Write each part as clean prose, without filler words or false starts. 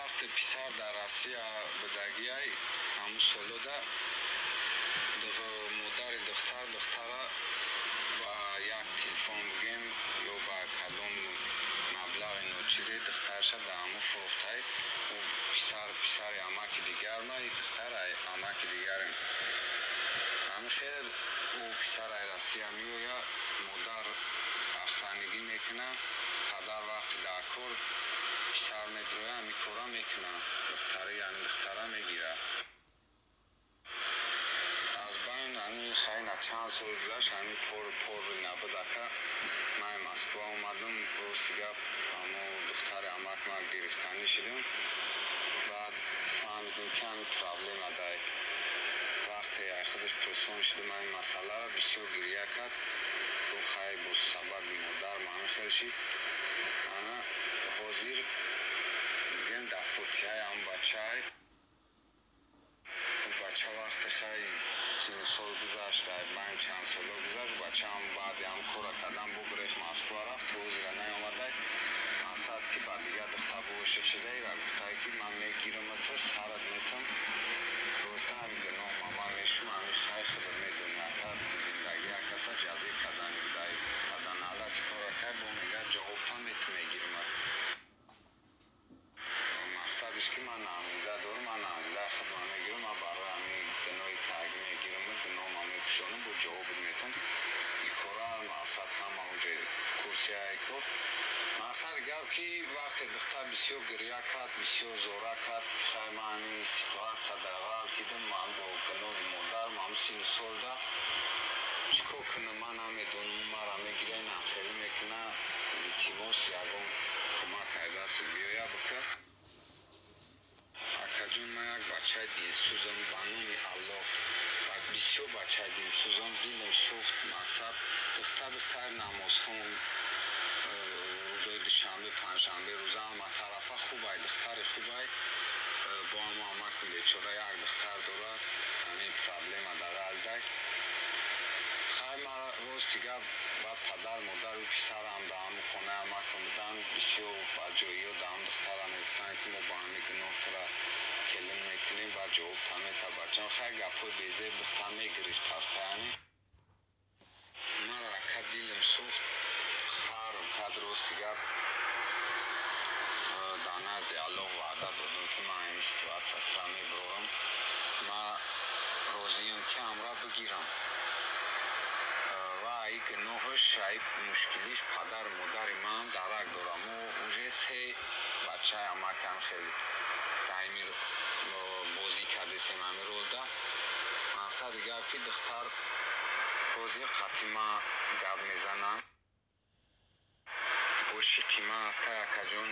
Вақте писар дар Россия будагиай, ҳамун солода модари духтар духтара ба як телефон бигем ё ба кадом маблағи ночизе духтарша ба ҳамун фурӯхтай. Ӯ писар писари амаки дигар ма, и духтар амаки дигарем. Ҳамин хел ӯ писар ай Россия меояд, модар охранигӣ мекунад, падар вақти дар кор писар медрояд, ҳамин кора мекунад, духтара, яъне духтара мегирад. Аз байн ҳамин хайна чанд сол гузашт, ҳамин пор пори набуд, ака. Ман Москва омадам, рости гап, ҳамо духтари амак ман гирифтанӣ шудам. Баъд фаҳмидем, ки ҳамин проблема дай. Вақте ай худаш пурсон шудам ҳамин масъаларо, бисёр гирья кард. Гуфт: хай, бо сабаби модар ҳамин хел шид. Ана ҳозир бигем дар фотиҳаи ҳамн бачаай. Бача вақте хай сину сол гузашт, байн чанд соло гузашт, бачаам баъди ҳам кора кардан бугрехт, Москва рафт, то ҳозира наомадай. Мақсад ки ба дигар духтар ошиқ шуда, ира гуфтае, ки ман мегирамату, сарат метам. Роста ҳами гуноҳ ман мешум. Ҳами хай, худат медонӣ, ака, зиндагӣ як каса ҷазир кардани будай. Кадан аллати кора кард, бо мегӯяд, ҷавобтан мету, мегирамат. Мақсадиш ки ман намзида дорам, ман намзидаи худро мегирам, ман барои ҳамин гуноҳи карги мегирам, гуноҳма мепӯшонам, бо ҷавобат метам. Ин кора мақсад ҳама уҷа курсияи кор. Мақсади гап ки вақте духтар бисёр гирья кард, бисёр зора кард, хай, ман ҳамин ситуация дар ғалтидам, ман бо гуноҳи модар ҳамн сину солда чӣ кор кунам, ман намедонам. Мара мегира, инам хеле мекуна. Илтимос, ягон кӯмак ай дастат биёяд, бикар. Акаҷон, ман як бачаи дилсӯзам, ба номи Аллоҳ, бисёр бачаи дилсӯзам, дилам сӯхт. Мақсад духтар духтари намозхон, рӯзои душанбе, панҷшанбе рӯза, ҳама тарафа хубай, духтари хубай. Бо ҳамо амаку бечора як духтар дорад, ҳамин проблема дар ғалдай. Хай, ман рости гап, баъд падар модару писарам дар ҳамун хонаи амакам буданд, бисёр ба ҷоиё дар ҳам духтара мегуфтанд, ки мо ба ҳамин гуноҳ тура келин мекунем, баъд ҷавоб мета бачам. Хай, гапҳои безеб духтар мегирист пастаяни. Мара, ака, дилам сӯхт, қаҳрам кард. Рости гап, дар назди Аллоҳ ваъда додам, ки ман ҳамин ситуация тура мебарорам. Ман розиям, ки ҳамра бигирам ва ай гуноҳаш, ай мушкилиш падару модари ман дарак дорам. Мо уже се бачаи амакам хеле даими бозӣ кардесем ҳамин ролда. Мақсади гап ки духтар ҳозир қатъи ман гап мезанад, ошиқи ман аста, акаҷон.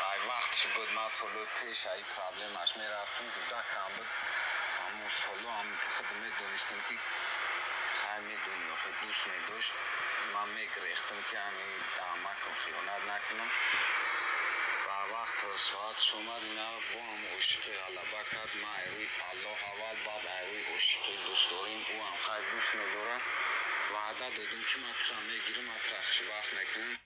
Ай вақтш буд, ман солҳои пеш ай проблемаш мерафтам, кӯдакам буд ҳамун солҳо, ҳам худ медонистем, ки хай, медонӣ, охи дӯст медошт. Ман мегирехтам, ки ҳами амакам хиёнат накунам. Ва вақт соатш омад, ина бо ҳам ошиқӣ ғалаба кард. Ман ай рӯи Аллоҳ аввал, баъд ай рӯи ошиқӣ дӯст дорем, ӯ ҳам хай дӯст медорад. Ваъда додем, ки ман тура мегирам, ман тура хушбахт мекунам.